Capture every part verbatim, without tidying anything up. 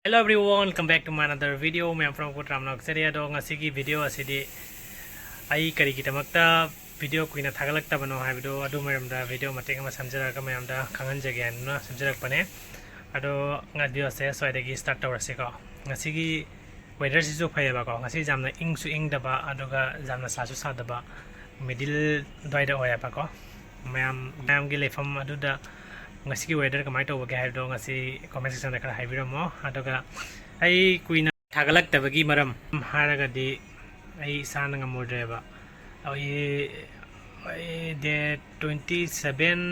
Hello everyone, come back to my another video. ꯃꯌꯥꯝ ꯄꯨꯝꯅꯃꯛꯄꯨ ꯇꯔꯥꯝꯅ ꯑꯣꯛꯆꯔꯤ꯫ ꯑꯗꯣ ꯉꯁꯤꯒꯤ ꯚꯤꯗꯤꯑꯣ ꯑꯁꯤꯗꯤ ꯑꯩ ꯀꯔꯤꯒꯤꯗꯃꯛꯇ ꯚꯤꯗꯤꯑꯣ ꯀꯨꯏꯅ ꯊꯥꯒꯠꯂꯛꯇꯕꯅꯣ ꯍꯥꯏꯕꯗꯣ ꯑꯗꯨ ꯃꯔꯝꯗ ꯚꯤꯗꯤꯑꯣ ꯃꯇꯦꯛ ꯑꯃ ꯁꯦꯝꯖꯔꯒ ꯃꯌꯥꯝꯗ ꯈꯪꯍꯟꯖꯒꯦ ꯍꯥꯏꯗꯨꯅ ꯁꯦꯝꯖꯔꯛꯄꯅꯦ꯫ ꯑꯗꯣ ꯚꯤꯗꯤꯑꯣꯁꯦ ꯁ꯭ꯋꯥꯏꯗꯒꯤ ꯁ꯭ꯇꯥꯔꯠ ꯇꯧꯔꯁꯤꯀꯣ꯫ ꯉꯁꯤꯒꯤ ꯋꯦꯗꯔꯁꯤꯁꯨ ꯐꯩꯌꯦꯕꯀꯣ꯫ ꯉꯁꯤ ꯌꯥꯝꯅ ꯏꯪꯁꯨ ꯏꯪꯗꯕ, ꯑꯗꯨꯒ ꯌꯥꯝꯅ ꯁꯥꯁꯨ ꯁꯥꯗꯕ, ꯃꯤꯗꯤꯜ ꯑꯗꯨꯋꯥꯏꯗ ꯑꯣꯏꯌꯦꯕꯀꯣ꯫ ꯃꯌꯥꯝ, ꯃꯌꯥꯝꯒꯤ ꯂꯩꯐꯝ ꯑꯗꯨꯗ ꯉꯁꯤꯒꯤ ꯋꯦꯗꯔ ꯀꯃꯥꯏꯅ ꯇꯧꯕꯒꯦ ꯍꯥꯏꯕꯗꯣ ꯉꯁꯤ ꯀꯣꯃꯦꯟ ꯁꯦꯛꯁꯟꯗ ꯈꯔ ꯍꯥꯏꯕꯤꯔꯝꯃꯣ꯫ ꯑꯗꯨꯒ ꯑꯩ ꯀꯨꯏꯅ ꯊꯥꯒꯠꯂꯛꯇꯕꯒꯤ ꯃꯔꯝ ꯍꯥꯏꯔꯒꯗꯤ ꯑꯩ ꯏꯁꯥꯅ ꯉꯝꯃꯨꯗ꯭ꯔꯦꯕ꯫ ꯑꯩ, ꯑꯩ ꯗꯦꯠ ꯇ꯭ꯋꯦꯟꯇꯤ ꯁꯕꯦꯟ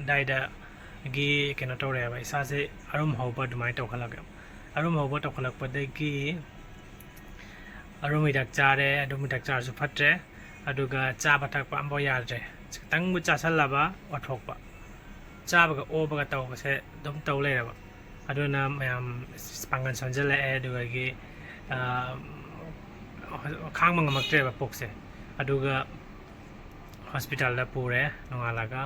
ꯑꯗꯥꯏꯗꯒꯤ ꯀꯩꯅꯣ ꯇꯧꯔꯛꯑꯦꯕ, ꯏꯁꯥꯁꯦ ꯑꯔꯨꯝ ꯍꯧꯕ ꯑꯗꯨꯃꯥꯏꯅ ꯇꯧꯈꯠꯂꯛꯑꯦ꯫ ꯑꯔꯨꯝ ꯍꯧꯕ ꯇꯧꯈꯠꯂꯛꯄꯗꯒꯤ ꯑꯔꯨꯝ ꯍꯤꯗꯥꯛ ꯆꯥꯔꯦ, ꯑꯗꯨꯝ ꯍꯤꯗꯥꯛ ꯆꯥꯔꯁꯨ ꯐꯠꯇ꯭ꯔꯦ꯫ ꯑꯗꯨꯒ ꯆꯥꯕ ꯊꯛꯄ ꯑꯝꯐꯥꯎ ꯌꯥꯗ꯭ꯔꯦ꯫ ꯈꯤꯇꯪꯕꯨ ꯆꯥꯁꯜꯂꯕ ꯑꯣꯊꯣꯛꯄ, ꯆꯥꯕꯒ ꯑꯣꯕꯒ ꯇꯧꯕꯁꯦ ꯑꯗꯨꯝ ꯇꯧ ꯂꯩꯔꯕ꯫ ꯑꯗꯨꯅ ꯃꯌꯥꯝ ꯄꯥꯡꯒꯜ ꯁꯣꯟꯖꯜꯂꯛꯑꯦ꯫ ꯑꯗꯨꯗꯒꯤ, ꯑ, ꯈꯥꯡꯕ ꯉꯝꯃꯛꯇ꯭ꯔꯦꯕ ꯄꯨꯛꯁꯦ꯫ ꯑꯗꯨꯒ ꯍꯣꯁꯄꯤꯇꯥꯜꯗ ꯄꯨꯔꯦ꯫ ꯅꯣꯡꯉꯥꯜꯂꯒ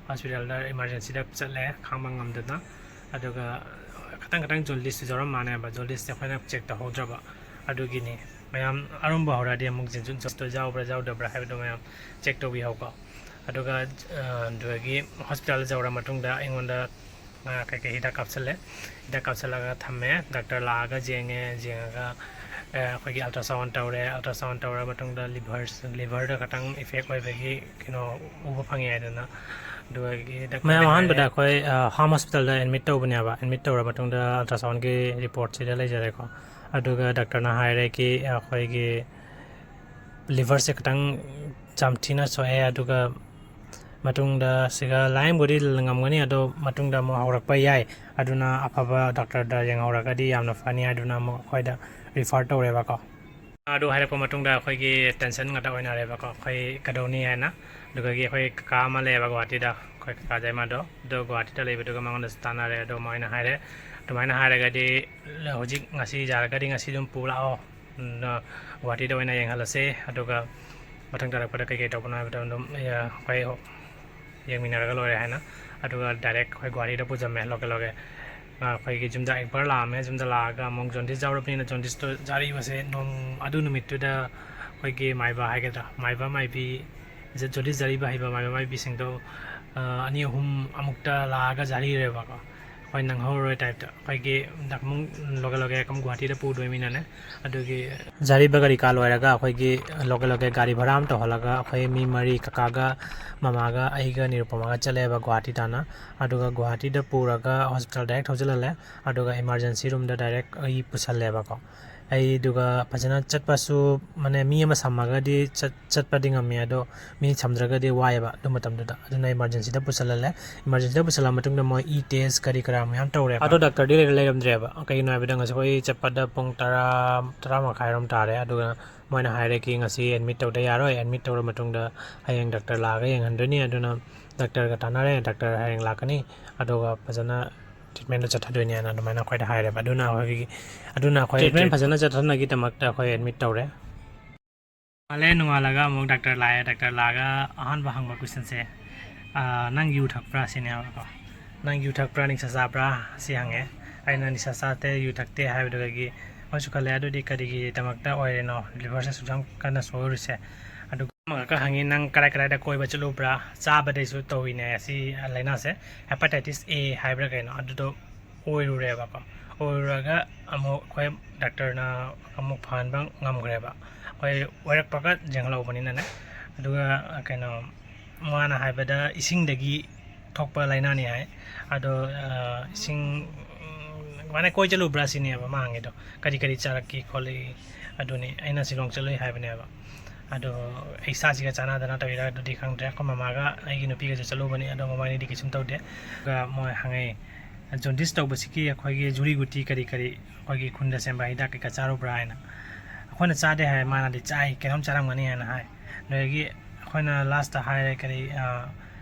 ꯍꯣꯁꯄꯤꯇꯥꯜꯗ ꯏꯃꯥꯔꯖꯦꯟꯁꯤꯗ ꯆꯠꯂꯦ, ꯈꯥꯡꯕ ꯉꯝꯗꯅ꯫ ꯑꯗꯨꯒ ꯈꯇꯪ ꯈꯇꯪ ꯖꯣꯟꯗꯤꯁꯁꯨ ꯌꯥꯎꯔꯝ ꯃꯥꯜꯂꯦꯕ꯫ ꯖꯣꯟꯗꯤꯁꯁꯦ ꯑꯩꯈꯣꯏꯅ ꯆꯦꯛ ꯇꯧꯍꯧꯗ꯭ꯔꯕ꯫ ꯑꯗꯨꯒꯤꯅꯤ꯫ ꯃꯌꯥꯝ ꯑꯔꯨꯝꯕ ꯍꯧꯔꯛꯑꯗꯤ ꯑꯃꯨꯛ ꯖꯣꯟꯗꯤꯁꯇꯣ ꯌꯥꯎꯕ꯭ꯔꯥ ꯌꯥꯎꯗꯕ꯭ꯔꯥ ꯍꯥꯏꯕꯗꯣ ꯃꯌꯥꯝ ꯆꯦꯛ ꯇꯧꯕꯤꯍꯧꯀꯣ꯫ ꯑꯗꯨꯒ, ꯑ, ꯑꯗꯨꯗꯒꯤ ꯍꯣꯁꯄꯤꯇꯥꯜꯗ ꯌꯧꯔ ꯃꯇꯨꯡꯗ ꯑꯩꯉꯣꯟꯗ, ꯑ, ꯀꯩꯀꯩ ꯍꯤꯗꯥꯛ ꯀꯥꯞꯁꯜꯂꯦ꯫ ꯍꯤꯗꯥꯛ ꯀꯥꯞꯁꯜꯂꯒ ꯊꯝꯃꯦ꯫ ꯗꯥꯛꯇꯔ ꯂꯥꯛꯑꯒ ꯌꯦꯡꯉꯦ꯫ ꯌꯦꯡꯉꯒ, ꯑ, ꯑꯩꯈꯣꯏꯒꯤ ultrasound ꯇꯧꯔꯦ꯫ Ultrasound ꯇꯧꯔ ꯃꯇꯨꯡꯗ liver, liverꯗ ꯈꯇꯪ effect ꯑꯣꯏꯕꯒꯤ ꯀꯩꯅꯣ ꯎꯕ ꯐꯪꯉꯦ ꯍꯥꯏꯗꯅ꯫ ꯑꯗꯨꯗꯒꯤ ꯗꯥꯛꯇꯔꯅ ꯃꯌꯥꯝ ꯑꯍꯥꯟꯕꯗ ꯍꯥꯏꯔꯦ, ꯑꯩꯈꯣꯏ, ꯑ, ꯍꯥꯝ ꯍꯣꯁꯄꯤꯇꯥꯜꯗ admit ꯇꯧꯕꯅꯦꯕ꯫ Admit ꯇꯧꯔ ꯃꯇꯨꯡꯗ ultrasoundꯒꯤ reportꯁꯤꯗ ꯂꯩꯖꯔꯦꯀꯣ꯫ ꯑꯗꯨꯒ ꯗꯥꯛꯇꯔꯅ ꯍꯥꯏꯔꯦ ꯀꯤ ꯑꯩꯈꯣꯏꯒꯤ liverꯁꯦ ꯈꯤꯇꯪ ꯌꯥꯝ ꯊꯤꯅ ꯁꯣꯛꯑꯦ꯫ ꯑꯗꯨꯒ ꯃꯇꯨꯡꯗ ꯁꯤꯒ ꯂꯥꯏꯌꯦꯡꯕꯗꯤ ꯉꯝꯒꯅꯤ, ꯑꯗꯣ ꯃꯇꯨꯡꯗ ꯑꯃꯨꯛ ꯍꯧꯔꯛꯄ ꯌꯥꯏ꯫ ꯑꯗꯨꯅ ꯑꯐꯕ ꯗꯥꯛꯇꯔꯗ ꯌꯦꯡꯍꯧꯔꯒꯗꯤ ꯌꯥꯝꯅ ꯐꯅꯤ ꯍꯥꯏꯗꯨꯅ ꯑꯃꯨꯛ ꯑꯩꯈꯣꯏꯗ refer ꯇꯧꯔꯦꯕꯀꯣ꯫ ꯑꯗꯨ ꯍꯥꯏꯔꯛꯄ ꯃꯇꯨꯡꯗ ꯑꯩꯈꯣꯏꯒꯤ tension ꯉꯥꯛꯇ ꯑꯣꯏꯅꯔꯦꯕꯀꯣ꯫ ꯑꯩꯈꯣꯏ ꯀꯩꯗꯧꯅꯤ ꯍꯥꯏꯅ꯫ ꯑꯗꯨꯗꯒꯤ ꯑꯩꯈꯣꯏ ꯀꯀꯥ ꯑꯃ ꯂꯩꯌꯦꯕ ꯒꯨꯍꯥꯇꯤꯗ, ꯑꯩꯈꯣꯏ ꯀꯀꯥ ꯖꯩꯃꯥꯗꯣ꯫ ꯑꯗꯣ ꯒꯨꯍꯥꯇꯤꯗ ꯂꯩꯕꯗꯨꯒ ꯃꯉꯣꯟꯗꯁꯨ ꯇꯥꯟꯅꯔꯦ꯫ ꯑꯗꯣ ꯃꯣꯏꯅ ꯍꯥꯏꯔꯦ, ꯑꯗꯨꯃꯥꯏꯅ ꯍꯥꯏꯔꯒꯗꯤ ꯍꯧꯖꯤꯛ ꯉꯁꯤ ꯌꯥꯔꯒꯗꯤ ꯉꯁꯤ ꯑꯗꯨꯝ ꯄꯨ ꯂꯥꯛꯑꯣ꯫ ꯎꯝ, ꯒꯨꯍꯥꯇꯤꯗ ꯑꯣꯏꯅ ꯌꯦꯡꯍꯜꯂꯁꯦ꯫ ꯑꯗꯨꯒ ꯃꯊꯪ ꯇꯥꯔꯛꯄꯗ ꯀꯩꯀꯩ ꯇꯧꯕꯅꯣ ꯍꯥꯏꯕꯗꯣ ꯑꯗꯨꯝ, ꯑ, ꯑꯩꯈꯣꯏ ꯌꯦꯡꯃꯤꯟꯅꯔꯒ ꯂꯣꯏꯔꯦ ꯍꯥꯏꯅ꯫ ꯑꯗꯨꯒ direct ꯑꯩꯈꯣꯏ ꯒꯨꯍꯥꯇꯤꯗ ꯄꯨꯖꯝꯃꯦ ꯂꯣꯀꯦꯜ ꯂꯣꯀꯦꯜ꯫ ꯑꯩꯈꯣꯏꯒꯤ ꯌꯨꯝꯗ ꯑꯦꯛꯕꯥꯔ ꯂꯥꯛꯑꯝꯃꯦ꯫ ꯌꯨꯝꯗ ꯂꯥꯛꯑꯒ ꯑꯃꯨꯛ ꯖꯣꯟꯗꯤꯁ ꯌꯥꯎꯔꯕꯅꯤꯅ ꯖꯣꯟꯗꯤꯁꯇꯣ ꯖꯥꯔꯤꯕꯁꯦ ꯅꯣꯡ ꯑꯗꯨ ꯅꯨꯃꯤꯠꯇꯨꯗ ꯑꯩꯈꯣꯏꯒꯤ ꯃꯥꯏꯕ ꯍꯥꯏꯒꯗ꯭ꯔꯥ, ꯃꯥꯏꯕ ꯃꯥꯏꯕꯤ, ꯖ-, ꯖꯣꯟꯗꯤꯁ ꯖꯥꯔꯤꯕ ꯍꯩꯕ ꯃꯥꯏꯕ ꯃꯥꯏꯕꯤꯁꯤꯡꯗꯣ, ꯑ, ꯑꯅꯤ ꯑꯍꯨꯝ ꯑꯃꯨꯛꯇ ꯂꯥꯛꯑꯒ ꯖꯥꯔꯤꯔꯦꯕꯀꯣ꯫ ꯑꯩꯈꯣꯏ ꯅꯪꯍꯧꯔꯣꯏ ꯇꯥꯏꯞꯇ꯫ ꯑꯩꯈꯣꯏꯒꯤ ꯑꯃꯨꯛ ꯂꯣꯀꯦꯜ ꯂꯣꯀꯦꯜ ꯀꯝ ꯒꯨꯍꯥꯇꯤꯗ ꯄꯨꯗꯣꯏꯃꯤꯅꯅꯦ꯫ ꯑꯗꯨꯒꯤ ꯖꯥꯔꯤꯕ ꯒꯥꯔꯤ ꯀꯥ ꯂꯣꯏꯔꯒ ꯑꯩꯈꯣꯏꯒꯤ ꯂꯣꯀꯦꯜ ꯂꯣꯀꯦꯜ ꯒꯥꯔꯤ ꯚꯔꯥ ꯑꯃ ꯇꯧꯍꯜꯂꯒ ꯑꯩꯈꯣꯏ ꯃꯤ ꯃꯔꯤ, ꯀꯀꯥꯒ, ꯃꯃꯥꯒ, ꯑꯩꯒ, ꯅꯤꯔꯨꯄꯃꯥꯒ ꯆꯠꯂꯦꯕ ꯒꯨꯍꯥꯇꯤ ꯇꯥꯟꯅ꯫ ꯑꯗꯨꯒ ꯒꯨꯍꯥꯇꯤꯗ ꯄꯨꯔꯒ ꯍꯣꯁꯄꯤꯇꯥꯜ ꯗꯥꯏꯔꯦꯛ ꯊꯧꯖꯤꯜꯍꯜꯂꯦ꯫ ꯑꯗꯨꯒ ꯏꯃꯥꯔꯖꯦꯟꯁꯤ ꯔꯨꯝꯗ ꯗꯥꯏꯔꯦꯛ ꯑꯩ ꯄꯨꯁꯜꯂꯦꯕꯀꯣ꯫ ꯑꯩ ꯑꯗꯨꯒ ꯐꯖꯅ ꯆꯠꯄꯁꯨ, ꯃꯥꯅꯦ, ꯃꯤ ꯑꯃ ꯁꯝꯃꯒꯗꯤ ꯆꯠ-, ꯆꯠꯄꯗꯤ ꯉꯝꯃꯤ, ꯑꯗꯣ ꯃꯤ ꯁꯝꯗ꯭ꯔꯒꯗꯤ ꯋꯥꯏꯑꯦꯕ ꯑꯗꯨ ꯃꯇꯝꯗꯨꯗ꯫ ꯑꯗꯨꯅ ꯏꯃꯥꯔꯖꯦꯟꯁꯤꯗ ꯄꯨꯁꯜꯍꯜꯂꯦ꯫ ꯏꯃꯥꯔꯖꯦꯟꯁꯤꯗ ꯄꯨꯁꯜꯂ ꯃꯇꯨꯡꯗ ꯃꯣꯏ ꯏ ꯇꯦꯁ ꯀꯔꯤ ꯀꯔꯥ ꯃꯌꯥꯝ ꯇꯧꯔꯦ꯫ ꯑꯗꯣ ꯗꯥꯛꯇꯔꯗꯤ ꯂꯩꯔ-, ꯂꯩꯔꯝꯗ꯭ꯔꯦꯕ꯫ ꯀꯩꯒꯤꯅꯣ ꯍꯥꯏꯕꯗ ꯉꯁꯤ ꯑꯩꯈꯣꯏ ꯆꯠꯄꯗ ꯄꯨꯡ ꯇꯔꯥ, ꯇꯔꯥ ꯃꯈꯥꯏꯔꯣꯝ ꯇꯥꯔꯦ꯫ ꯑꯗꯨꯒ ꯃꯣꯏꯅ ꯍꯥꯏꯔꯦ ꯀꯤ ꯉꯁꯤ ꯑꯦꯗꯃꯤꯠ ꯇꯧꯗ ꯌꯥꯔꯣꯏ, ꯑꯦꯗꯃꯤꯠ ꯇꯧꯔ ꯃꯇꯨꯡꯗ ꯍꯌꯦꯡ ꯗꯥꯛꯇꯔ ꯂꯥꯛꯑꯒ ꯌꯦꯡꯍꯟꯗꯣꯏꯅꯤ꯫ ꯑꯗꯨꯅ ꯗꯥꯛꯇꯔꯒ ꯇꯥꯟꯅꯔꯦ, ꯗꯥꯛꯇꯔ ꯍꯌꯦꯡ ꯂꯥꯛꯀꯅꯤ, ꯑꯗꯨꯒ ꯐꯖꯅ ꯇ꯭ꯔꯤꯠꯃꯦꯟꯗꯣ ꯆꯠꯊꯗꯣꯏꯅꯦꯅ ꯑꯗꯨꯃꯥꯏꯅ ꯑꯩꯈꯣꯏꯗ ꯍꯥꯏꯔꯦꯕ꯫ ꯑꯗꯨꯅ ꯑꯩꯈꯣꯏꯒꯤ, ꯑꯗꯨꯅ ꯑꯩꯈꯣꯏ ꯇ꯭ꯔꯤꯠꯃꯦꯟ ꯐꯖꯅ ꯆꯠꯊꯅꯕꯒꯤꯗꯃꯛꯇ ꯑꯩꯈꯣꯏ ꯑꯦꯗꯃꯤꯠ ꯇꯧꯔꯦ꯫ ꯅꯣꯡꯉꯥꯜꯂꯦ, ꯅꯣꯡꯉꯥꯜꯂꯒ ꯑꯃꯨꯛ ꯗꯥꯛꯇꯔ ꯂꯥꯛꯑꯦ꯫ ꯗꯥꯛꯇꯔ ꯂꯥꯛꯑꯒ ꯑꯍꯥꯟꯕ ꯍꯪꯕ ꯀꯣꯏꯁꯟꯁꯦ, "ꯑꯥ, ꯅꯪ ꯌꯨ ꯊꯛꯄ꯭ꯔꯥ?" ꯁꯤꯅꯦꯕꯀꯣ꯫ "ꯅꯪ ꯌꯨ ꯊꯛꯄ꯭ꯔꯥ, ꯅꯤꯁꯥ ꯆꯥꯕ꯭ꯔꯥ?" ꯁꯤ ꯍꯪꯉꯦ꯫ ꯑꯩꯅ ꯅꯤꯁꯥ ꯆꯥꯗꯦ, ꯌꯨ ꯊꯛꯇꯦ ꯍꯥꯏꯕꯗꯨꯗꯒꯤ ꯃꯣꯏꯁꯨ ꯈꯜꯂꯦ, "ꯑꯗꯨꯗꯤ ꯀꯔꯤꯒꯤꯗꯃꯛꯇ ꯑꯣꯏꯔꯤꯅꯣ ꯂꯤꯚꯔꯁꯦ ꯑꯁꯨꯛ ꯌꯥꯝ ꯀꯟꯅ ꯁꯣꯛꯎꯔꯤꯁꯦ?" ꯑꯗꯨꯒ ꯑꯃꯈꯛꯀ ꯍꯪꯉꯤ, "ꯅꯪ ꯀꯗꯥꯏ ꯀꯗꯥꯏꯗ ꯀꯣꯏꯕ ꯆꯠꯂꯨꯕ꯭ꯔꯥ?" ꯆꯥꯕꯗꯩꯁꯨ ꯇꯧꯔꯤꯅꯦ ꯑꯁꯤ ꯂꯥꯏꯅꯥꯁꯦ, ꯍꯦꯄꯥꯇꯥꯏꯇꯤꯁ ꯑꯦ ꯍꯥꯏꯕ꯭ꯔꯥ ꯀꯩꯅꯣ, ꯑꯗꯨꯗꯣ ꯑꯣꯏꯔꯨꯔꯦꯕꯀꯣ꯫ ꯑꯣꯏꯔꯨꯔꯒ ꯑꯃꯨꯛ ꯑꯩꯈꯣꯏ ꯗꯥꯛꯇꯔꯅ ꯑꯃꯨꯛ ꯐꯍꯟꯕ ꯉꯝꯈ꯭ꯔꯦꯕ, ꯑꯩꯈꯣꯏ ꯑꯣꯏꯔꯛꯄꯒ ꯌꯦꯡꯍꯜꯍꯧꯕꯅꯤꯅꯅꯦ꯫ ꯑꯗꯨꯒ, ꯀꯩꯅꯣ, ꯃꯥꯅ ꯍꯥꯏꯕꯗ ꯏꯁꯤꯡꯗꯒꯤ ꯊꯣꯛꯄ ꯂꯥꯏꯅꯥꯅꯤ ꯍꯥꯏ꯫ ꯑꯗꯣ, ꯑ, ꯏꯁꯤꯡ, ꯎꯝ, ꯀꯃꯥꯏꯅ ꯀꯣꯏ ꯆꯠꯂꯨꯕ꯭ꯔꯥ ꯁꯤꯅꯦꯕ ꯃꯥ ꯍꯪꯉꯤꯗꯣ, "ꯀꯔꯤ ꯀꯔꯤ ꯆꯥꯔꯛꯀꯦ ꯈꯣꯠꯂꯤ?" ꯑꯗꯨꯅꯤ, ꯑꯩꯅ ꯁꯤꯂꯣꯡ ꯆꯠꯂꯨꯏ ꯍꯥꯏꯕꯅꯦꯕ꯫ ꯑꯗꯣ ꯏꯁꯥꯁꯤꯒ ꯆꯥꯟꯅꯗꯅ ꯇꯧꯔꯤꯔꯥ ꯑꯗꯨꯗꯤ ꯈꯪꯗ꯭ꯔꯦ꯫ ꯑꯩꯈꯣꯏ ꯃꯃꯥꯒ ꯑꯩꯒꯤ ꯅꯨꯄꯤꯒꯁꯨ ꯆꯠꯂꯨꯕꯅꯤ, ꯑꯗꯣ ꯃꯕꯥꯅꯤꯗꯤ ꯀꯩꯁꯨꯝ ꯇꯧꯗꯦ꯫ ꯑꯗꯨꯒ ꯃꯣꯏ ꯍꯪꯉꯛꯑꯦ, "ꯖꯣꯟꯗꯤꯁ ꯇꯧꯕꯁꯤꯒꯤ ꯑꯩꯈꯣꯏꯒꯤ ꯖꯨꯔꯤ ꯒꯨꯇꯤ ꯀꯔꯤ ꯀꯔꯤ ꯑꯩꯈꯣꯏꯒꯤ ꯈꯨꯟꯗ ꯁꯦꯝꯕ ꯍꯤꯗꯥꯛ ꯀꯩꯀꯥ ꯆꯥꯔꯨꯕ꯭ꯔꯥ?" ꯍꯥꯏꯅ꯫ ꯑꯩꯈꯣꯏꯅ ꯆꯥꯗꯦ ꯍꯥꯏ, ꯃꯥꯅꯗꯤ ꯆꯥꯏ, ꯀꯩꯅꯣꯝ ꯆꯥꯔꯝꯒꯅꯤ ꯍꯥꯏꯅ ꯍꯥꯏ꯫ ꯑꯗꯨꯗꯒꯤ ꯑꯩꯈꯣꯏꯅ ꯂꯥꯁꯇ ꯍꯥꯏꯔꯦ, ꯀꯔꯤ, ꯑ,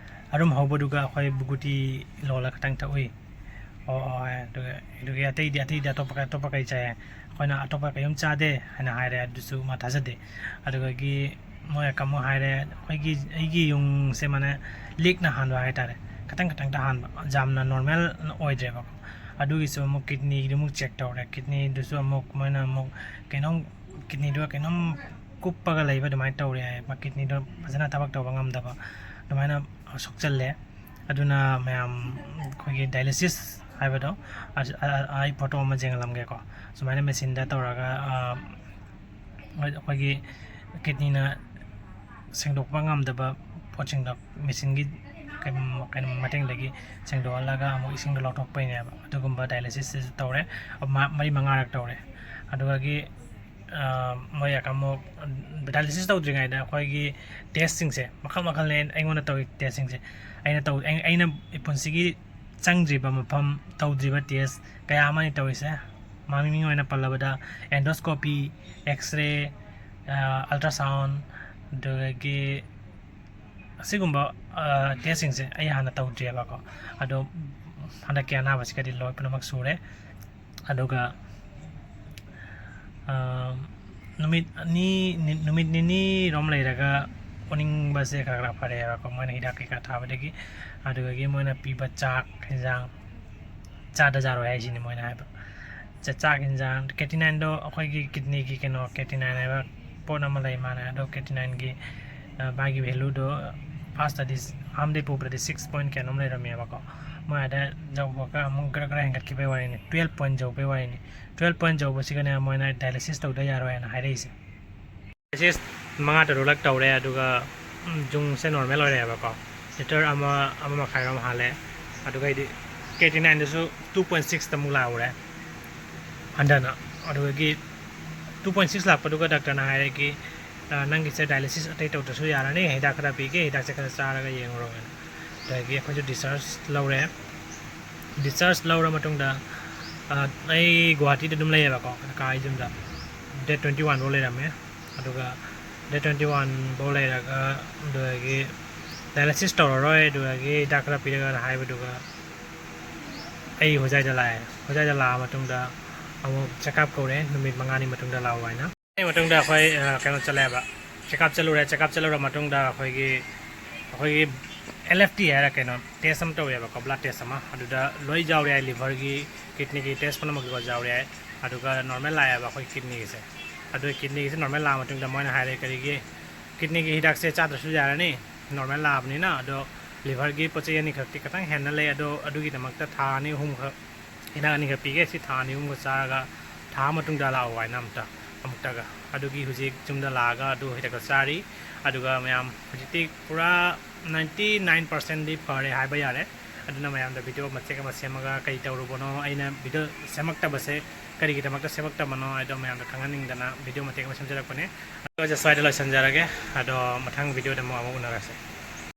ꯑꯔꯨꯝ ꯍꯧꯕꯗꯨꯒ ꯑꯩꯈꯣꯏ ꯒꯨꯇꯤ ꯂꯣꯜꯂ ꯈꯇꯪ ꯊꯛꯎꯏ꯫ ꯑꯣ, ꯑꯣ ꯍꯥꯏ꯫ ꯑꯗꯨꯒ, ꯑꯗꯨꯒꯤ ꯑꯇꯩꯗꯤ, ꯑꯇꯩꯗꯤ ꯑꯇꯣꯞꯄ, ꯑꯇꯣꯞꯄ ꯀꯩ ꯆꯥꯏ? ꯑꯩꯈꯣꯏꯅ ꯑꯇꯣꯞꯄ ꯀꯩꯝ ꯆꯥꯗꯦ ꯍꯥꯏꯅ ꯍꯥꯏꯔꯦ꯫ ꯑꯗꯨꯁꯨ ꯃꯥ ꯊꯥꯖꯗꯦ꯫ ꯑꯗꯨꯗꯒꯤ ꯃꯣꯏ ꯑꯃꯨꯛ ꯍꯥꯏꯔꯦ, ꯑꯩꯈꯣꯏꯒꯤ, ꯑꯩꯒꯤ ꯌꯨꯡꯁꯦ ꯃꯥꯅꯦ ꯂꯤꯛꯅ ꯍꯥꯟꯕ ꯍꯥꯏꯇꯥꯔꯦ, ꯈꯇꯪ ꯈꯇꯪꯇ ꯍꯥꯟꯕ, ꯌꯥꯝꯅ ꯅꯣꯔꯃꯦꯜ ꯑꯣꯏꯗ꯭ꯔꯦꯕꯀꯣ꯫ ꯑꯗꯨꯒꯤꯁꯨ ꯑꯃꯨꯛ ꯀꯤꯗꯅꯤꯗꯨ ꯑꯃꯨꯛ ꯆꯦꯛ ꯇꯧꯔꯦ꯫ ꯀꯤꯗꯅꯤꯗꯨꯁꯨ ꯑꯃꯨꯛ ꯃꯣꯏꯅ ꯑꯃꯨꯛ ꯀꯩꯅꯣꯝ, ꯀꯤꯗꯅꯤꯗꯨꯒ ꯀꯩꯅꯣꯝ ꯀꯨꯞꯄꯒ ꯂꯩꯕ ꯑꯗꯨꯃꯥꯏꯅ ꯇꯧꯔꯦ ꯍꯥꯏ꯫ ꯃꯥ ꯀꯤꯗꯅꯤꯗꯣ ꯐꯖꯅ ꯊꯕꯛ ꯇꯧꯕ ꯉꯝꯗꯕ ꯑꯗꯨꯃꯥꯏꯅ ꯁꯣꯛꯆꯜꯂꯦ꯫ ꯑꯗꯨꯅ ꯃꯌꯥꯝ ꯑꯩꯈꯣꯏꯒꯤ dialysis ꯍꯥꯏꯕꯗꯣ, ꯑ-, ꯑ-, ꯑꯩ ꯐꯣꯇꯣ ꯑꯃ ꯌꯦꯡꯍꯜꯂꯝꯒꯦꯀꯣ꯫ ꯁꯨꯃꯥꯏꯅ ꯃꯦꯆꯤꯟꯗ ꯇꯧꯔꯒ, ꯑ, ꯑꯩꯈꯣꯏꯒꯤ ꯀꯤꯗꯅꯤꯅ ꯁꯦꯡꯗꯣꯛꯄ ꯉꯝꯗꯕ ꯄꯣꯠꯁꯤꯡꯗꯣ ꯃꯦꯆꯤꯟꯒꯤ ꯀꯩꯅꯣ, ꯀꯩꯅꯣ ꯃꯇꯦꯡꯗꯒꯤ ꯁꯦꯡꯗꯣꯛꯍꯜꯂꯒ ꯑꯃꯨꯛ ꯏꯁꯤꯡꯗꯣ ꯂꯧꯊꯣꯛꯄꯩꯅꯦꯕ꯫ ꯑꯗꯨꯒꯨꯝꯕ dialysis ꯁꯤꯁꯨ ꯇꯧꯔꯦ, ꯃ-, ꯃꯔꯤ ꯃꯉꯥꯔꯛ ꯇꯧꯔꯦ꯫ ꯑꯗꯨꯗꯒꯤ, ꯑ, ꯃꯣꯏ ꯑꯃꯨꯛ dialysis ꯇꯧꯗ꯭ꯔꯤꯉꯩꯗ ꯑꯩꯈꯣꯏꯒꯤ test ꯁꯤꯡꯁꯦ ꯃꯈꯜ ꯃꯈꯜꯅꯦ ꯑꯩꯉꯣꯟꯗ ꯇꯧꯔꯤ test ꯁꯤꯡꯁꯦ꯫ ꯑꯩꯅ ꯇꯧ-, ꯑꯩ-, ꯑꯩꯅ ꯄꯨꯟꯁꯤꯒꯤ ꯆꯪꯗ꯭ꯔꯤꯕ ꯃꯐꯝ, ꯇꯧꯗ꯭ꯔꯤꯕ test ꯀꯌꯥ ꯑꯃꯅꯤ ꯇꯧꯔꯤꯁꯦ꯫ ꯃꯃꯤꯡ ꯑꯣꯏꯅ ꯄꯜꯂꯕꯗ endoscopy, X-ray, ꯑ, ultrasound, ꯑꯗꯨꯗꯒꯤ ꯑꯁꯤꯒꯨꯝꯕ, ꯑ, test ꯁꯤꯡꯁꯦ ꯑꯩ ꯍꯥꯟꯅ ꯇꯧꯗ꯭ꯔꯤꯑꯕꯀꯣ꯫ ꯑꯗꯣ ꯍꯟꯗꯛꯀꯤ ꯑꯅꯥꯕꯁꯤꯒꯗꯤ ꯂꯣꯏ ꯄꯨꯝꯅꯃꯛ ꯁꯨꯔꯦ꯫ ꯑꯗꯨꯒ, ꯑ, ꯅꯨꯃꯤꯠ ꯑꯅꯤ, ꯅꯤ-, ꯅꯨꯃꯤꯠ ꯅꯤꯅꯤꯔꯣꯝ ꯂꯩꯔꯒ ꯑꯣꯅꯤꯡꯕꯁꯦ ꯈꯔ ꯈꯔ ꯐꯔꯛꯑꯦꯕꯀꯣ, ꯃꯣꯏꯅ ꯍꯤꯗꯥꯛ ꯀꯩꯀꯥ ꯊꯥꯕꯗꯒꯤ꯫ ꯑꯗꯨꯗꯒꯤ ꯃꯣꯏꯅ ꯄꯤꯕ ꯆꯥꯛ, ꯍꯦꯟꯖꯥꯡ ꯆꯥꯗ ꯌꯥꯔꯣꯏ ꯍꯥꯏꯁꯤꯅꯤ ꯃꯣꯏꯅ ꯍꯥꯏꯕ꯫ ꯆ-, ꯆꯥꯛ, ꯍꯦꯟꯖꯥꯡ, creatinine ꯗꯣ ꯑꯩꯈꯣꯏꯒꯤ ꯀꯤꯗꯅꯤꯒꯤ ꯀꯩꯅꯣ, creatinine ꯍꯥꯏꯕ ꯄꯣꯠ ꯑꯃ ꯂꯩ ꯃꯥꯅ, ꯑꯗꯣ creatinine ꯒꯤ, ꯑ, ꯃꯥꯒꯤ value ꯗꯣ first ꯇꯗꯤ ꯑꯍꯥꯟꯕꯗꯩ ꯄꯨꯕꯗꯗꯤ six point ꯀꯌꯥꯅꯣꯝ ꯂꯩꯔꯝꯃꯦꯕꯀꯣ꯫ ꯃꯣꯏ ꯑꯗ ꯌꯧꯕꯒ ꯑꯃꯨꯛ ꯒ꯭ꯔ ꯒ꯭ꯔ ꯍꯦꯟꯒꯠꯈꯤꯕꯩ ꯋꯥꯔꯤꯅꯤ, twelve point ꯌꯧꯕꯩ ꯋꯥꯔꯤꯅꯤ꯫ Twelve point ꯌꯧꯕꯁꯤꯒꯅꯦ ꯃꯣꯏꯅ dialysis ꯇꯧꯗ ꯌꯥꯔꯣꯏ ꯍꯥꯏꯅ ꯍꯥꯏꯔꯛꯏꯁꯦ꯫ Dialysis ꯃꯉꯥ ꯇꯔꯨꯛꯂꯛ ꯇꯧꯔꯦ, ꯑꯗꯨꯒ, ꯎꯝ, ꯖꯨꯡꯁꯦ normal ꯑꯣꯏꯔꯛꯑꯦꯕꯀꯣ, litre ꯑꯃ, ꯑꯃ ꯃꯈꯥꯏꯔꯣꯝ ꯍꯥꯜꯂꯦ꯫ ꯑꯗꯨꯒ ꯑꯩꯗꯤ creatinine ꯗꯨꯁꯨ two point six ꯇ ꯑꯃꯨꯛ ꯂꯥꯛꯎꯔꯦ ꯍꯟꯊꯅ꯫ ꯑꯗꯨꯗꯒꯤ two point six ꯂꯥꯛꯄꯗꯨꯒ doctor ꯅ ꯍꯥꯏꯔꯦ ꯀꯤ, ꯑ, "ꯅꯪꯒꯤꯁꯦ dialysis ꯑꯇꯩ ꯇꯧꯗ꯭ꯔꯁꯨ ꯌꯥꯔꯅꯤ, ꯍꯤꯗꯥꯛ ꯈꯔ ꯄꯤꯒꯦ, ꯍꯤꯗꯥꯛꯁꯦ ꯈꯔ ꯆꯥꯔꯒ ꯌꯦꯡꯉꯨꯔꯣ" ꯍꯥꯏꯅ꯫ ꯑꯗꯒꯤ ꯑꯩꯈꯣꯏꯁꯨ discharge ꯂꯧꯔꯦ꯫ Discharge ꯂꯧꯔ ꯃꯇꯨꯡꯗ, ꯑ, ꯑꯩ ꯒꯨꯍꯥꯇꯤꯗ ꯑꯗꯨꯝ ꯂꯩꯌꯦꯕꯀꯣ, ꯀꯥ ꯌꯨꯝꯗ꯫ Date twenty one ꯐꯥꯎ ꯂꯩꯔꯝꯃꯦ꯫ ꯑꯗꯨꯒ date twenty one ꯐꯥꯎ ꯂꯩꯔꯒ, ꯑꯗꯨꯗꯒꯤ dialysis ꯇꯧꯔꯔꯣꯏ, ꯑꯗꯨꯗꯒꯤ ꯍꯤꯗꯥꯛ ꯈꯔ ꯄꯤꯔꯒꯅ ꯍꯥꯏꯕꯗꯨꯒ ꯑꯩ ꯍꯣꯖꯥꯏꯗ ꯂꯥꯛꯑꯦ꯫ ꯍꯣꯖꯥꯏꯗ ꯂꯥꯛꯑ ꯃꯇꯨꯡꯗ ꯑꯃꯨꯛ check up ꯀꯧꯔꯦ, ꯅꯨꯃꯤꯠ ꯃꯉꯥꯅꯤ ꯃꯇꯨꯡꯗ ꯂꯥꯛꯑꯣ ꯍꯥꯏꯅ꯫ ꯑꯗꯨꯒꯤ ꯃꯇꯨꯡꯗ ꯑꯩꯈꯣꯏ, ꯑ, ꯀꯩꯅꯣ ꯆꯠꯂꯦꯕ, check up ꯆꯠꯂꯨꯔꯦ꯫ Check up ꯆꯠꯂꯨꯔ ꯃꯇꯨꯡꯗ ꯑꯩꯈꯣꯏꯒꯤ, ꯑꯩꯈꯣꯏꯒꯤ ꯑꯦꯜ ꯑꯦꯐ ꯇꯤ ꯍꯥꯏꯔ ꯀꯩꯅꯣ ꯇꯦꯁ ꯑꯃ ꯇꯧꯋꯦꯕꯀꯣ, ꯕ꯭ꯂꯗ ꯇꯦꯁ ꯑꯃ꯫ ꯑꯗꯨꯗ ꯂꯣꯏ ꯌꯥꯎꯔꯦ ꯍꯥꯏ, ꯂꯤꯚꯔꯒꯤ, ꯀꯤꯗꯅꯤꯒꯤ ꯇꯦꯁ ꯄꯨꯝꯅꯃꯛꯀꯤꯀꯣ ꯌꯥꯎꯔꯦ ꯍꯥꯏ꯫ ꯑꯗꯨꯒ ꯅꯣꯔꯃꯦꯜ ꯂꯥꯛꯑꯦꯕ ꯑꯩꯈꯣꯏ ꯀꯤꯗꯅꯤꯒꯤꯁꯦ꯫ ꯑꯗꯨ ꯀꯤꯗꯅꯤꯒꯤꯁꯦ ꯅꯣꯔꯃꯦꯜ ꯂꯥꯛꯑ ꯃꯇꯨꯡꯗ ꯃꯣꯏꯅ ꯍꯥꯏꯔꯦ, ꯀꯔꯤꯒꯤ ꯀꯤꯗꯅꯤꯒꯤ ꯍꯤꯗꯥꯛꯁꯦ ꯆꯥꯗ꯭ꯔꯁꯨ ꯌꯥꯔꯅꯤ, ꯅꯣꯔꯃꯦꯜ ꯂꯥꯛꯑꯕꯅꯤꯅ꯫ ꯑꯗꯣ ꯂꯤꯚꯔꯒꯤ ꯄꯣꯠ ꯆꯩ ꯑꯅꯤꯈꯛꯇꯤ ꯈꯤꯇꯪ ꯍꯦꯟꯅ ꯂꯩ꯫ ꯑꯗꯣ ꯑꯗꯨꯒꯤꯗꯃꯛꯇ ꯊꯥ ꯑꯅꯤ ꯑꯍꯨꯝꯈꯛ ꯍꯤꯗꯥꯛ ꯑꯅꯤꯈꯛ ꯄꯤꯒꯦ, ꯁꯤ ꯊꯥ ꯑꯅꯤ ꯑꯍꯨꯝꯒ ꯆꯥꯔꯒ ꯊꯥ ꯃꯇꯨꯡꯗ ꯂꯥꯛꯑꯣ ꯍꯥꯏꯅ ꯑꯃꯨꯛꯇ, ꯑꯃꯨꯛꯇꯒ꯫ ꯑꯗꯨꯒꯤ ꯍꯧꯖꯤꯛ ꯌꯨꯝꯗ ꯂꯥꯛꯑꯒ ꯑꯗꯨ ꯍꯤꯗꯥꯛꯇꯣ ꯆꯥꯔꯤ꯫ ꯑꯗꯨꯒ ꯃꯌꯥꯝ ꯍꯧꯖꯤꯛꯇꯤ ꯄꯨꯔꯥ ninety nine percentꯗꯤ ꯐꯔꯦ ꯍꯥꯏꯕ ꯌꯥꯔꯦ꯫ ꯑꯗꯨꯅ ꯃꯌꯥꯝꯗ ꯚꯤꯗꯤꯑꯣ ꯃꯇꯦꯛ ꯑꯃ ꯁꯦꯝꯃꯒ ꯀꯔꯤ ꯇꯧꯔꯨꯕꯅꯣ, ꯑꯩꯅ ꯚꯤꯗꯤꯑꯣ ꯁꯦꯝꯃꯛꯇꯕꯁꯦ ꯀꯔꯤꯒꯤꯗꯃꯛꯇ ꯁꯦꯝꯃꯛꯇꯕꯅꯣ ꯍꯥꯏꯗꯣ ꯃꯌꯥꯝꯗ ꯈꯪꯍꯟꯅꯤꯡꯗꯅ ꯚꯤꯗꯤꯑꯣ ꯃꯇꯦꯛ ꯑꯃ ꯁꯦꯝꯖꯔꯛꯄꯅꯦ꯫ ꯑꯗꯣ ꯁ꯭ꯋꯥꯏꯗ ꯂꯣꯏꯁꯤꯟꯖꯔꯒꯦ꯫ ꯑꯗꯣ ꯃꯊꯪ ꯚꯤꯗꯤꯑꯣꯗ ꯑꯃꯨꯛ, ꯑꯃꯨꯛ ꯎꯅꯔꯁꯦ꯫